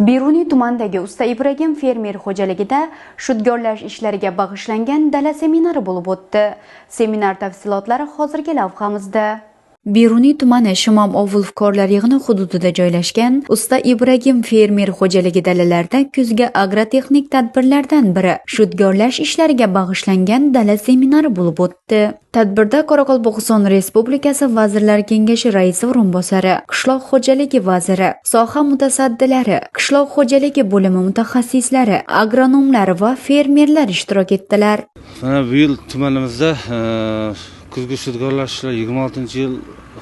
Beruniy tumanidagi Usta Ibragim fermer xo'jaligida shudgorlash ishlariga bag'ishlangan dala seminari bo'lib o'tdi. Seminar tafsilotlari hozirgi lavhamizda. Beruniy tumani Shimom ovul fuqarolar yig'ini hududida joylashgan Usta Ibragim fermer xo'jaligi dalalarida kuzgi agrotexnik tadbirlardan biri shudgorlash ishlariga bag'ishlangan dala seminari bo'lib o'tdi. Tadbirda Qoraqalpog'iston Respublikasi Vazirlar Kengashi raisi o'rinbosari, qishloq xo'jaligi vaziri, soha mutasaddilari, qishloq xo'jaligi bo'limi mutaxassislari, agronomlar va fermerlar ishtirok etdilar. Mana bu yil tumanimizda kuzgi shudgorlash ishlari 26-yil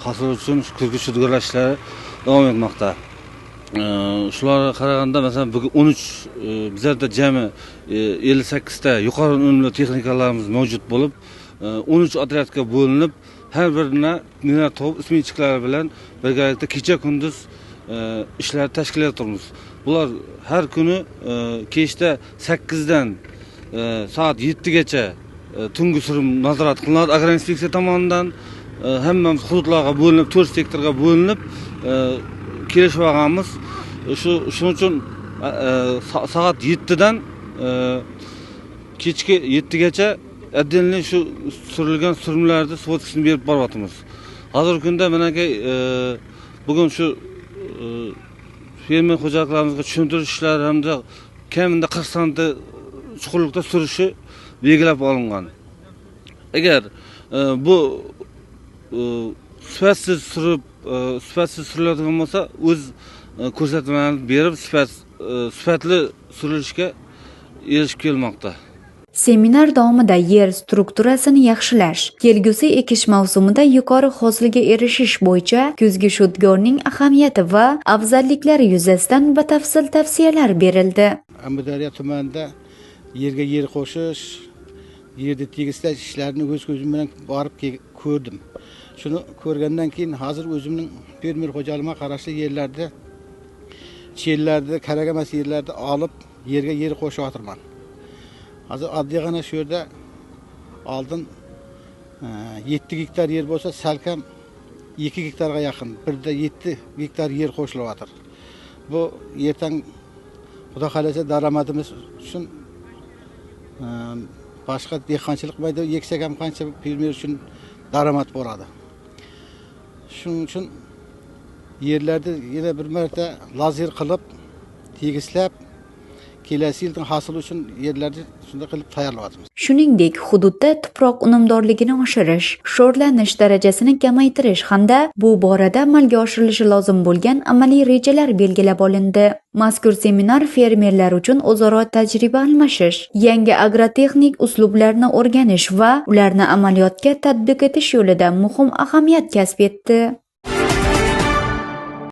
hosil uchun kuzgi shudgorlash ishlari davom etmoqda. Shularga qaraganda, masalan, bugun 13 bizlarda jami 58 ta yuqori unumli texnikalarimiz mavjud bo'lib, 13 otryadga bo'linib, har birini mehnat to'p isminchiklari bilan birgalikda kecha kunduz ishlar tashkil etamiz. Bular har kuni kechda 8 dan soat 7 gacha tungi surum nazorat qilinadi agroinspeksiya tomonidan. Hammamiz hududlarga bo'linib, 4 sektorga bo'linib kelishib olganmiz. Shuning uchun soat 7 dan kechki 7 gacha отдельный shu surilgan surumlarni svodkasini berib boryapmiz. Hozirgi kunda manaki bugun shu fermer xo'jaliklarimizga tushuntirish ishlari hamda kamida 40 santi chuqurlikda surishi belgilab olingan. Agar bu sifatsiz surib, sifatsiz suriladigan bo'lsa, o'z ko'rsatmalarni berib, sifatli surilishga erishib kelmoqda. Seminar davomida yer strukturasini yaxshilash, kelgusi ekish mavsumida yuqori hosilga erishish bo'yicha kuzgi shudgorning ahamiyati va afzalliklari yuzasidan batafsil tavsiyalar berildi. Amudaryo tumanida yerga yer qo'shish, yerni tegislash ishlarini o'z ko'zim bilan borib ko'rdim. Shuni ko'rgandan keyin hozir o'zimning fermer xo'jaligimga qarashli yerlarda, chellarda, kerak emas yerlarda olib yerga yer qo'shyapman. Hozir oddiygina shu yerda oldin 7 gektar yer bo'lsa, salkam 2 gektarga yaqin, 1.7 gektar yer qo'shilyapti. Bu yerdan Xudo xolasa daromadimiz uchun boshqa dehqonchilik maydoni eksak ham qancha fermer uchun daromad bo'ladi. Shuning uchun yerlarni yana bir marta lazir qilib, tegislab, kelasi yilning hosili uchun yerlarni shunday qilib tayyorlayapmiz. Shuningdek, hududda tuproq unumdorligini oshirish, sho'rlanish darajasini kamaytirish hamda bu borada amalga oshirilishi lozim bo'lgan amaliy rejalar belgilab olindi. Mazkur seminar fermerlar uchun o'zaro tajriba almashish, yangi agrotexnik uslublarni o'rganish va ularni amaliyotga tatbiq etish yo'lida muhim ahamiyat kasb etdi.